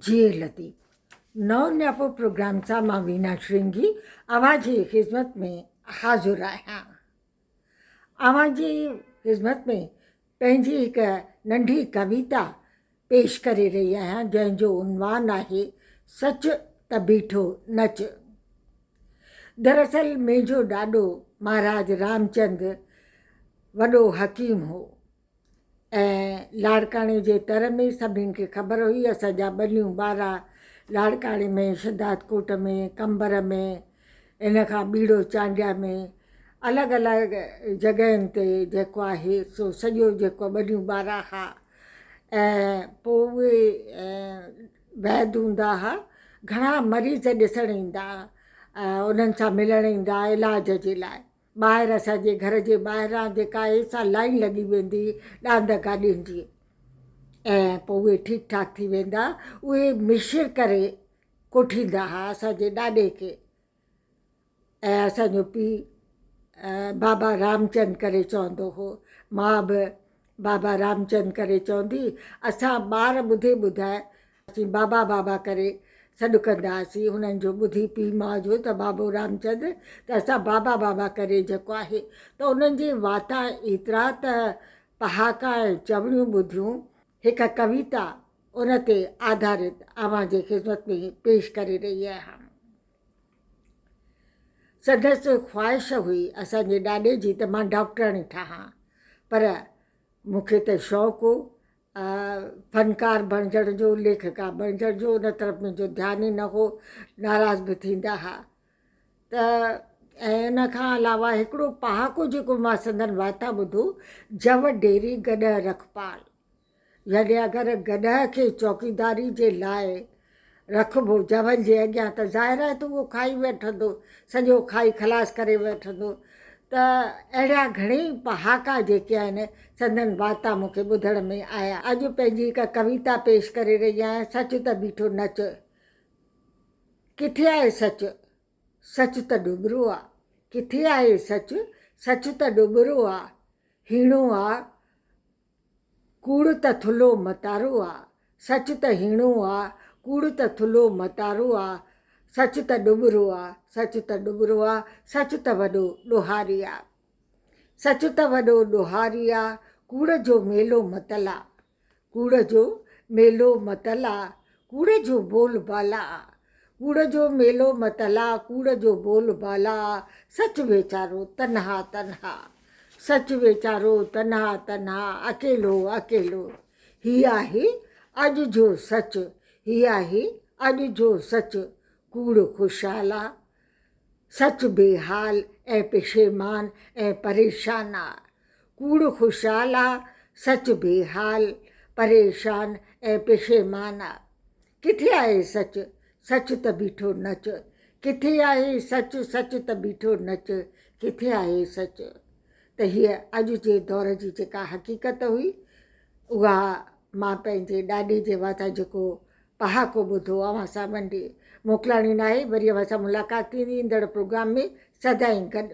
جيئي لطيف. نئون نياپو پروگرام سان مان وينا شرنگي اوهان جي خدمت ۾ حاضر آهيان. اوهان جي خدمت ۾ پنهنجي هڪ ننڍي ڪويتا پيش ڪري رهي آهيان جنهن جو عنوان آهي سچ ته بيٺو نچ. دراصل منهنجو ڏاڏو مهاراج رامچند وڏو حڪيم هو ۽ لاڙڪاڻي جي تر ۾ سڀني کي خبر هئي اسان جا ٻنيون ٻارا لاڙڪاڻي ۾ شھدادڪوٽ ۾ قمبر ۾ ان کان ٻيڙو چانڊيا ۾ الڳ الڳ جڳهين تي جيڪو آهي سو سڄو جيڪو ٻنيون ٻارا ها ۽ پوء اهي ويد هوندا ها گهڻا مريض ڏسڻ ايندا ها انهن سان ملڻ ايندا ها علاج جي لاء ٻاهر اسان جي گهر جي ٻاهران جيڪا آهي سا لائين لڳي ويندي هئي ڏاند گاڏين جي ۽ پوء اهي ٺيڪ ٺاڪ ٿي ويندا اهي مشر ڪري ڪوٺيندا ها اسان جي ڏاڏي کي ۽ اسان جو پيء بابا رامچند ڪري چوندو هو ماء به بابا رامچند ڪري چوندي اسان ٻار ٻڌي ٻڌائي اسين بابا بابا ڪري سڏ ڪندا هئاسين هنن جو ٻڌي پيء ماء جو ته بابو رامچند ته اسان بابا بابا ڪري جيڪو آهي ته انهن جي واتان ايترا ته پهاڪا ۽ چوڻيون ٻڌيون هڪ ڪويتا ان تي آڌارت اوهان جي خدمت ۾ پيش ڪري رهي آهيان. سندس خواهش هئي اسان جي ڏاڏي جي ته مان ڊاڪٽرڻي ٺهان پر مون کي ته شوق هو فنڪار بڻجڻ جو، ليکڪا بڻجڻ جو، ان طرف منهنجو ڌيان ئي نه هو، ناراض به ٿيندا ها ته ۽ ان کان علاوه هڪڙو پهاڪو جيڪو مان سندن واتان ٻڌو، جو ڊيري گڏهه رکپال. يعني اگر گڏهه کي چوڪيداري جي لاء رکبو جبل جي اڳيان ته ظاهر آهي ته اهو کائي وٺندو، سڄو کائي خلاص ڪري وٺندو ته اهڙا گهڻيئي پهاڪا جيڪي آهن سندن واتان مون کي ٻڌڻ ۾ آيا. اڄ پنهنجي هڪ ڪويتا پيش ڪري رهي آهيان سچ ته بيٺو نچ. ڪٿي آهي سچ؟ سچ ته ڏٻرو آ. ڪٿي آهي سچ؟ سچ ته ڏٻرو آ. هيڻو آ. ڪوڙ ته ٿلهو متارو آ، سچ ته هيڻو آ، ڪوڙ ته ٿلهو متارو آ، سچ ته ڏٻرو آ، سچ ته ڏٻرو آ، سچ ته وڏو ڏوهاري آ. سچ ته وڏو ڏوهاري آ، ڪوڙ جو ميلو متل آ، ڪوڙ جو ميلو متل آ، ڪوڙ جو بول بالا آ، ڪوڙ جو ميلو متل آ، ڪوڙ جو بول بالا آ، سچ ويچارو تنها تنها. سچ ويچارو تنها تنها اڪيلو اڪيلو هي آهي اڄ جو سچ هي آهي اڄ جو سچ ڪوڙ خوشحال آ سچ بي حال ۽ پشيمان ۽ پريشان آ ڪوڙ خوشحال آ سچ بي حال پريشان ۽ پشيمان آ ڪٿي آهي سچ سچ ته بيٺو نچ ڪٿي آهي سچ سچ ته بيٺو نچ ڪٿي آهي سچ ته هيء اڄ جي دور جي جيڪا حقيقت هئي اها مان پنهنجي ڏاڏي جي واتان جيڪو پهاڪو ٻڌو اوهان سان ونڊي موڪلاڻي ناهي وري اوهان سان ملاقات ٿيندي ايندڙ پروگرام ۾ سدائين گڏ.